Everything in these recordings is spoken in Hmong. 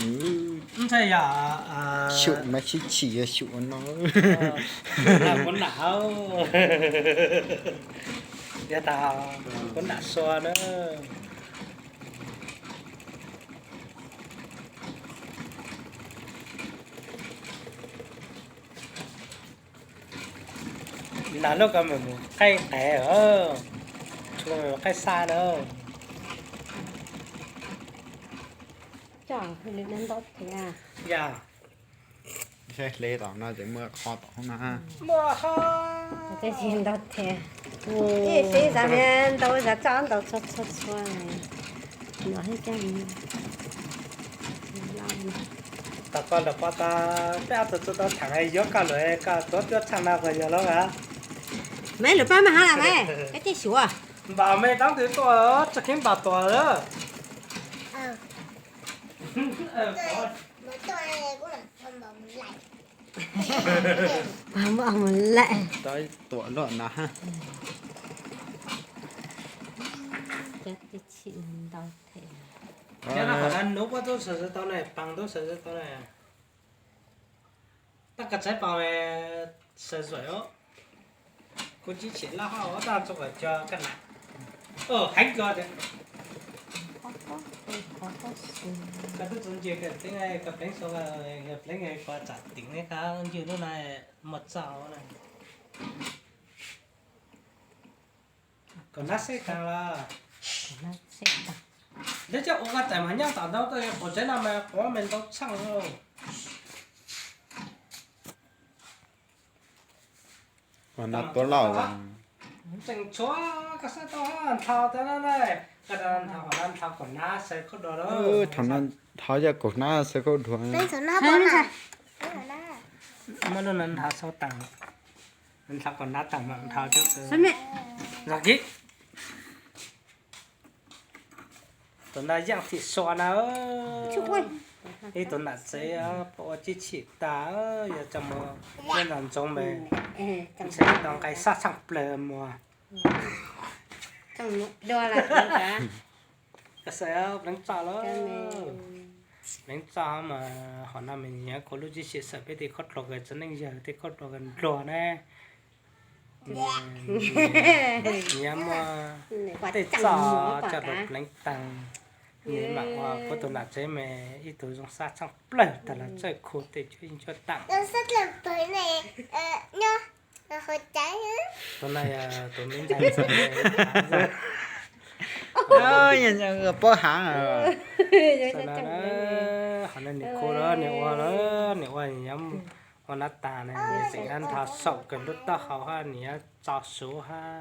Ntshai yog xyum mas sib chim yog xyum no. Kuv nam, yog tas kuv nam sua na. Nas lub ko mus qaij qev, qaij xaj na. Hle tom no ces muaj qho tom no. Ntau thiab. Ib xib xav ntau xav tso ntau txhua txhua txhua. Tom koj lawm pom tas peb ob tug txu tau theem yuav koj lawm, koj tuav cuab tsheej no puas yog lawm? Meb lawm pab mej hab las mej, koj tij xyuas. Npam mej tab twg tuaj tsis kheev npam tuam lawm. Tuam luaj na. Cov tij chim ntau thiab. Nub puab tub sawv tau na, paas tub sawv tau na. Tab koj txhais paas sawv zuam os. Kuv tsis chim laj hab tab txug kom cog koj nam. Heev kawg tias. Koj tub txuas ncig koj pleev, koj pleev sau, pleev koj tsam tim ne koj ncig lub na, muaj txaj na. Kom nab xeb taag los. Lawv coj ua koj tais mas nyob tom ntau koj yuav quav tsev no mas quav mas ntau tsheej. Tuav lauj. Tseem tshuav koj xav tau nthau tau na, koj nthau kom nab xaw khaub dua lawm. Thaum no nthau yog kaum nab xaw khaub dua. Muab lub no nthau sau taag, nthau kom nab taag mas nthau cov kws. Tus no yaaj thim sua na. Ib tug nam tsev pom ua tib chim tag, yog tso mus nyob nram ntsoov mas ntshe tau nqai sab tshaaj plawg mus. Pleev txaj lawm, pleev txaj mas hom no mas nyiam kuv lub tib chim xawm peb tej khaub dluag kws txiv neej yawg tej khaub dluag kws npluag na. Nyiam muaj tej txoj coj lug pleev taag, nyiam mam ua kuv tus nam tsev mas ib tug zoo sab tshaaj plawg tag los txawj khu tej cuab yeej cuab taam. Tus no yog tus me ntxhais paub haav. Hom no nws khu lawm, nws ua lawm, nws ua nws yuav ua nab tas na, nws tseem yuav nthau saum kws lub taub hau hab, nws yuav tso suv hab.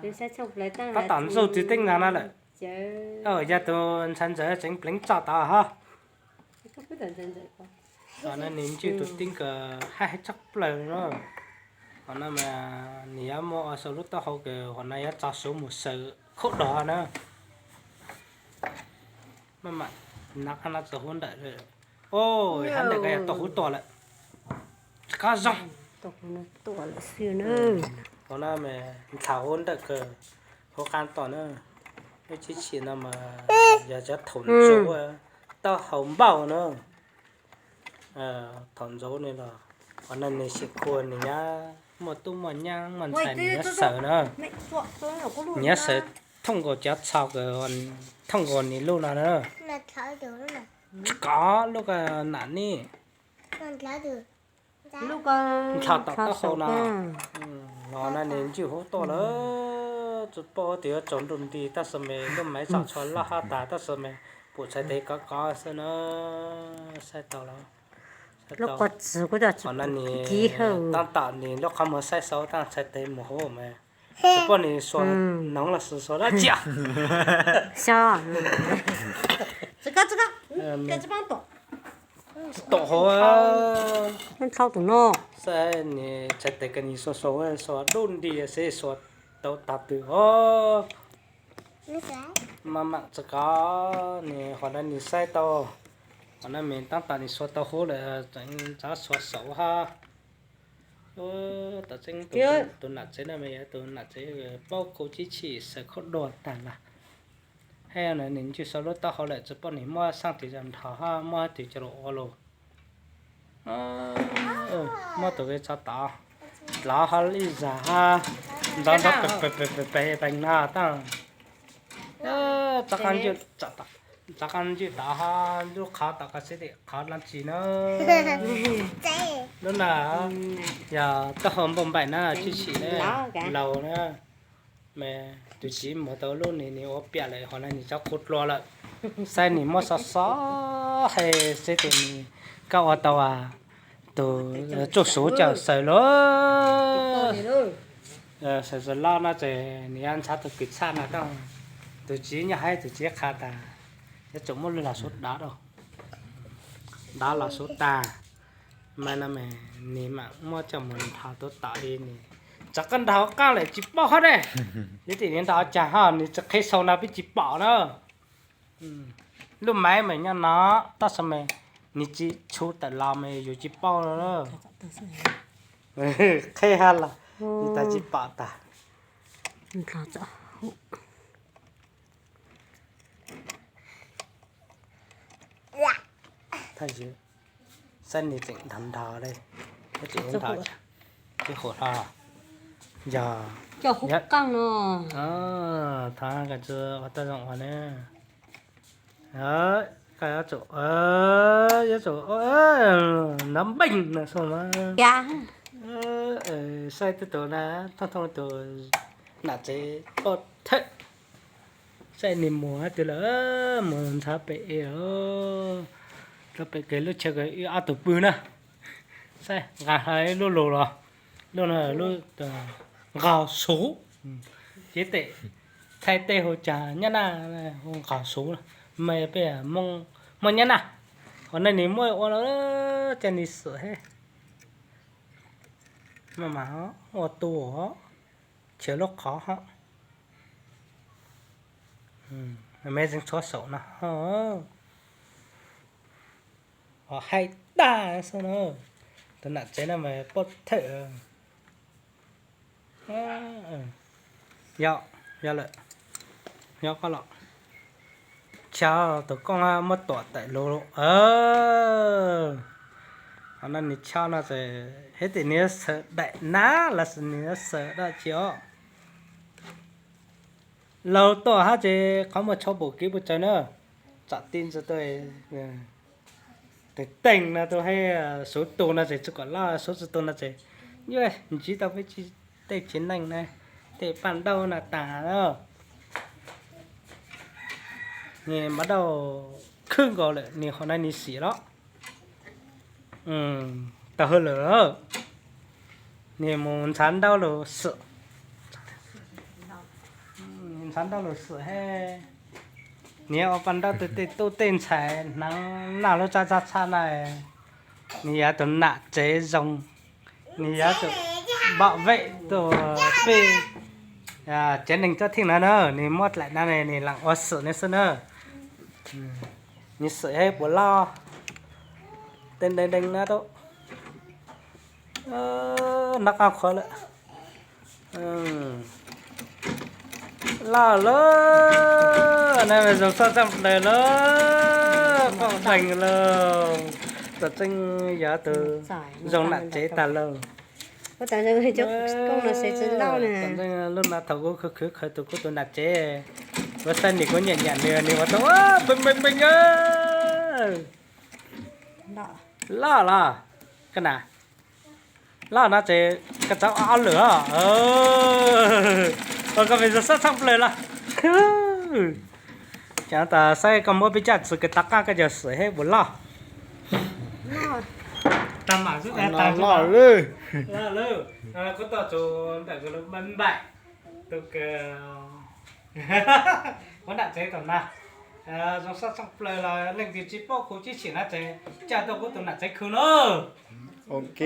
Tab tom ntxuj txiv teeb ntawd no lawm. Yog tus ntxhais ntxawm tseem pleev txaj tod hab. Hom no nws ntswj tus teeb kws haj heev tshaj plaws na. Hom no mas nws yuav muab ua saum lub taub hau kws hom no yuav tso suv mus xaws khaub dog na. Maj mam, nov qab no txog hub ntawm, o, hab ntawm ko yog tau hub tuaj lawm. Tsis qab zoo. Hauv no mas nthau hub ntawm kws hub qab tuaj na. Lub tib chim no mas yog cov thaum ntxuv, taub hau npauj na. Thaum ntxuv ne los, hom no nws sim khuas nws nyab muaj tub muaj nyab muaj ntxhais nws nyab xaws na. Nws nyab xaws thooj nkaus cov txhau kws thooj nkaus nws lub no na. Tsis kov lub ko nam ne. Nthau tom taub hau no. Hom no nws ntswj hub tuaj lawm. Tsis paub tias yuav tsaus ntuj nti tab sis mas lub maiv tsom tsho loj hab tas tab sis mas pum txhais tes kov kov xwb na. Saib tau los. Hom no nws tab tom nws lub qhov muag saib sau tab txhais tes mus hauv mas tsis paub nws xuas noov los sis xuas dab tsi. Tom hauv, saib nws txhais tes kws nws xuas xuas xuas dub nti xwb xuas tau tag twg os. Maj mam txog kov nws hom no nws saib tau, hom no mas tab tom nws xuas tau hub lawm, tseem txav xuas saum hab. Tom tseeb tus nam tsev no mas yog tus nam tsev paub khu tib chim xaws khaub dua tag lawm. Hab nws ntswj sau lub taub hau lawm tsis paub nws muab xaj twg cov nrho hab muab twg cov lus ua lus. Muab tus ke tso tod, dlov ho ib zag hab ntov ntov pes pes pes pes no tag. Tov qab ntswj tod hab lub qhov tom ko xwb tias qhov dlaab tsi na. Lub no yog taub hau npauj npaim na, tsis sim na, laus na. Mas tus txiv muag tau lub ni, nws ua piam lawm, hos no nws tso qhuav dlua lawm. Saib nws muab xob xob he, saib tus nws koj ua tau tus tsuj suv cawm xaws lawm. Xaws xaws loj no ces nws yuav ntshaw tus kws txhaj no tau. Tus txiv nyob hab tus txiv qha tas yuav tsum muab lub los suv dav rau, dav los suv tag. Mas no mas nws mam muab coj mus nrho tuaj tom li nws. Tov qab nrho qaab lawm tsis paub hab ne. Yog tim nws nrho cas ho nws tsis qhia sau no peb tsis pom na. Lub maiv mas nyob no, tab sis mas nws tsis tshua tawm los mas yus tsis paub. Qhia hab los nws tas tsis pom tas. Saib nws tseem nrho nrho li, tseem nrho, tsis hum hlo. Yog, thov koj tsi ua tau zoo ua na. Koj yuav tsum, yuav tsum nov npeej no xwb mas. Saib twb tus na, thooj thooj tus nam tsev poj thawj. Saib nws mus hab twg lawm, mus ntshaw pem es, rau pem kev lub chaw kws wb ob tug pw na. Saib nqa hlo ib lub lus los, lub no lub nqaus suv. Ces tes Thaib tej hu cas nyab naj, hu nqaus suv, mas peb Hmoob nyab naj. Hos nej nws muab ua los ces nws xwm he. Mas mas ua tu os, khiav lub qhov hos. Mej zeeg txhua saum no. Os haib tag xwb na. Tus nam tsev no mas poj thawj. Yog, yog lawm. Yog koj los. Chob tus koob muab tuam tawm lug. Qhov no nws chob no ces, hab tim nws yuav xaws daim nab los sis nws yuav xaws dab tsi os. Laug tuaj hab ces qhov muag tsho npaum kev puas tsawg na. Tsam tij ntsis tuaj, tes teeg no tuaj hab, suv tu no ces tsis kom loj, suv tsis tu no ces, yuav ntsib tau peb tej tsev neeg na, tej paj ntaub no tas na. Nws mas dauj khwb nkaus lawm, nws qhov no nws xim los tau hwj lawm. Nws mus ntshav ntaub lug xwm, ntshav ntaub lug xwm hab. Nws ua paj ntaub tej tub tej ntxhais hnav naj lub tsab tsab txhab na, nws yog tus nam tsev zoo, nws yog tus npam vej tus pej tsev neeg tsob theej no na, nws muab dlaim no nws lam ua xwm no xwb na. Nws xwm hab puas loj, tej ntees ntees no tau, nab qab qhuav lawm. Loj lawm, nab zoo sab tshaj plaws lawm, poj npeeg lawm. Txawm tseeb yog tus zoo nam tsev tag lawm. Txawm tseeb lub no thaum kuv khwv khwv khwv tus kuv tus nam tsev, kuv saib nws kuv nyiam nyiam nws, nws ua tau npeeg npeeg npeeg. Loj los, koj na, loj no ces koj txawb ob lwm os. Ua koj pheej zoo sab tshaj plaws los. Ces tas saib koj muab peb caj txwv kws tov qab koj cov xwm hab puas loj. Tag mam xwb, tag loj lawm. Kuv tuaj txug ntawm kuv lub npaim, tus kws kuv nam tsev tom na, zoo sab tshaj plaws los leej twg tsis paub khu tib sim no ces caj tuaj kuv tus nam tsev khu na. Ok.